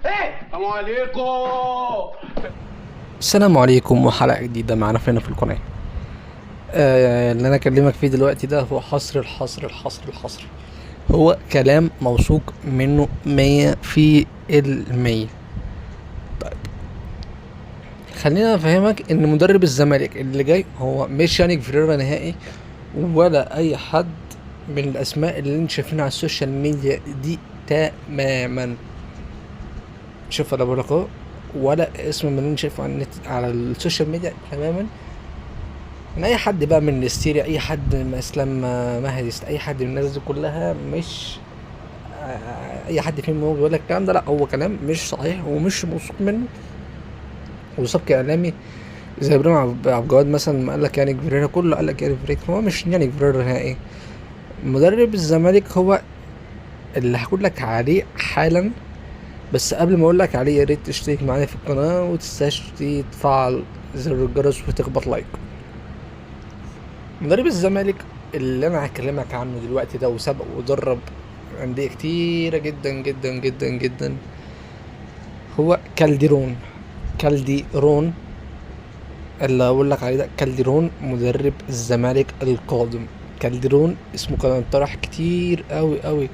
ايه؟ السلام عليكم. السلام عليكم، وحلقة جديدة معانا هنا في القناة. اللي انا اكلمك فيه دلوقتي ده هو حصر الحصر الحصر الحصر، هو كلام موثوق منه 100%. طيب خلينا افهمك ان مدرب الزمالك اللي جاي هو مش يانيك فيريرا نهائي، ولا اي حد من الاسماء اللي انت شايفينها على ال social media دي تماما. شوف انا بقول لك اهو، ولا اسم من اللي انت شايفه على النت على ال social media تماما، من اي حد بقى، من الاستيريا، اي حد من اسلام مهدي، اي حد من الناس دي كلها، مش اي حد فيهم هو بيقول لك الكلام ده، لا هو كلام مش صحيح ومش موثوق منه، وسبق اعلامي زي ابراهيم عبد الجواد مثلا ما قال لك يانيك فيريرا، كله قال لك يانيك فيريرا، هو مش يانيك فيريرا نهائي. مدرب الزمالك هو اللي هقول لك عليه حالا، بس قبل ما اقول لك عليه يا ريت تشترك معايا في القناة وتنساش تفعل زر الجرس وتخبط لايك. مدرب الزمالك اللي انا هكلمك عنه دلوقتي ده، وسبق ودرب اندية كتيرة جدا جدا جدا جدا، هو كالديرون. كالديرون اللي هقول لك عليه ده كالديرون مدرب الزمالك القادم. كالديرون اسمه كان انطرح كتير قوي قوي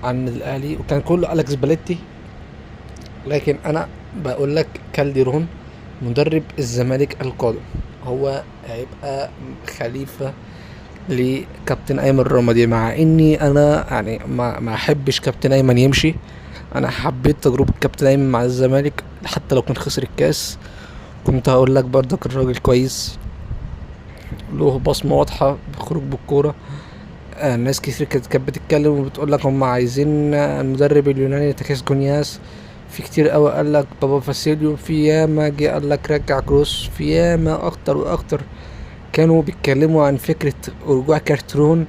عن الاهلي، وكان كله اليكس باليتي، لكن انا بقول لك كالديرون مدرب الزمالك القادم، هو هيبقى خليفة لكابتن ايمن الرمادي. مع اني انا ما احبش كابتن ايمن يمشي، انا حبيت تجربة كابتن ايمن مع الزمالك، حتى لو كان خسر الكاس كنت هقول لك برضك الراجل كويس، له بصمة واضحة بخروج بالكورة. ناس كتير كانت بتتكلم وبتقول لك هم عايزين المدرب اليوناني تاكيس جونياس، في كتير قوي قال لك بابا فاسيليو، في ياما جه قال لك رجع كروس، في ياما اكتر واكتر كانوا بيتكلموا عن فكرة رجوع كارترون.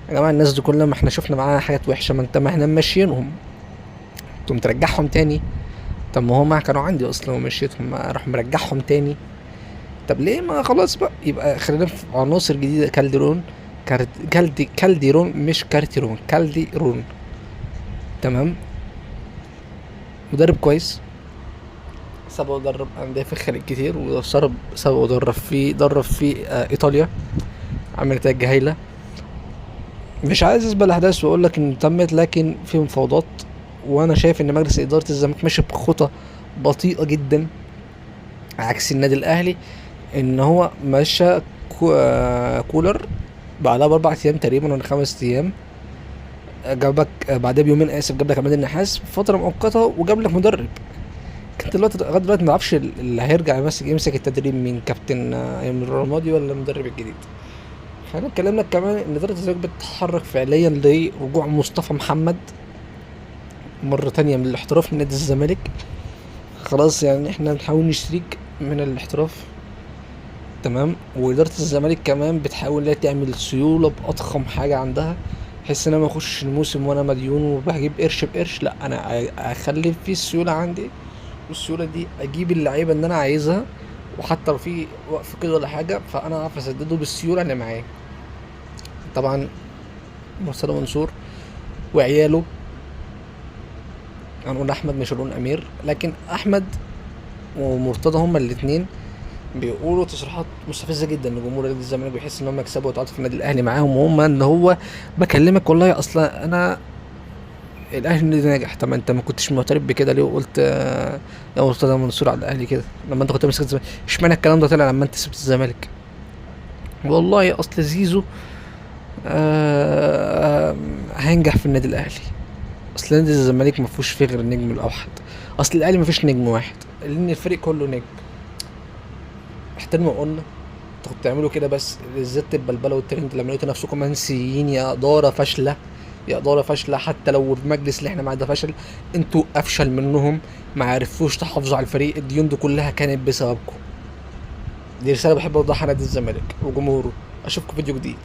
يا جماعة الناس دي كلها ما احنا شفنا معاها حاجات وحشة، ما انت ما احنا ماشيينهم، انتوا ترجعهم تاني؟ طب ما هما كانوا عندي اصلا ومشيتهم، ما راح مرجعهم تاني، طب ليه ما خلاص بقى، يبقى خلينا في عناصر جديدة. كالديرون، كالديرون مش كارتيرون، كالديرون تمام، مدرب كويس، سبق ودرب أندية في الخليج كتير، وسبق ودرب في، درب في، إيطاليا، عمل نتائج هايلة. مش عايز اسبق الأحداث وأقول لك إن تمت، لكن في مفاوضات، وأنا شايف إن مجلس إدارة الزمالك ماشي بخطى بطيئة جدا عكس النادي الأهلي، إن هو مشى كولر بعدها بأربع أيام تقريبا ولا 5 أيام، جابك بعدها بيومين، آسف، جاب لك عماد النحاس فترة مؤقتة وجاب لك مدرب. كنت دلوقتي لغاية دلوقتي ما اعرفش اللي هيرجع يمسك التدريب مين، كابتن ايمن الرمادي ولا المدرب الجديد. خلينا اتكلمنا كمان ان ادارة الزمالك بتتحرك فعليا لرجوع مصطفى محمد مرة تانية من الاحتراف من نادي الزمالك. خلاص احنا بنحاول نشتريك من الاحتراف تمام. واداره الزمالك كمان بتحاول انها تعمل سيولة باضخم حاجة عندها، بحيث ان انا ما اخش الموسم وانا مديون وبجيب قرش بقرش، لا انا اخلي في السيولة عندي، والسيوله دي اجيب اللعيبة اللي انا عايزها، وحتى لو في وقف كده ولا حاجة فانا اعرف اسدده بالسيوله اللي معايا. طبعا مرتضى منصور وعياله، هنقول احمد مش هنقول امير، لكن احمد ومرتضى هما الاتنين بيقولوا تصريحات مستفزة جدا لجمهور نادي الزمالك، بيحس ان هم يكسبوا ويتعاطفوا في النادي الاهلي معاهم، وهم اللي هو بكلمك والله اصلا انا الاهلي نادي ناجح. طب انت ما كنتش معترف بكده ليه وقلت، يا مرتضى منصور على الاهلي كده لما انت كنت ماسك الزمالك؟ اشمعنى الكلام ده طلع لما انت سبت الزمالك؟ والله اصل زيزو، هينجح في النادي الاهلي، اصل نادي الزمالك ما فيهوش فيه غير النجم الاوحد، اصل الاهلي ما فيش نجم واحد لان الفريق كله نجم. احترموا عقولنا، انتوا كنتوا بتعملوا كده بس لزيادة البلبلة والترند لما لقيتوا نفسكم منسيين يا ادارة فاشلة، يا ادارة فاشلة. حتى لو المجلس اللي احنا معاه ده فشل، انتوا افشل منهم، ما عرفوش تحافظوا على الفريق، الديون دي كلها كانت بسببكم. دي رسالة بحب اوضحها لنادي الزمالك وجمهوره. اشوفكم فيديو جديد.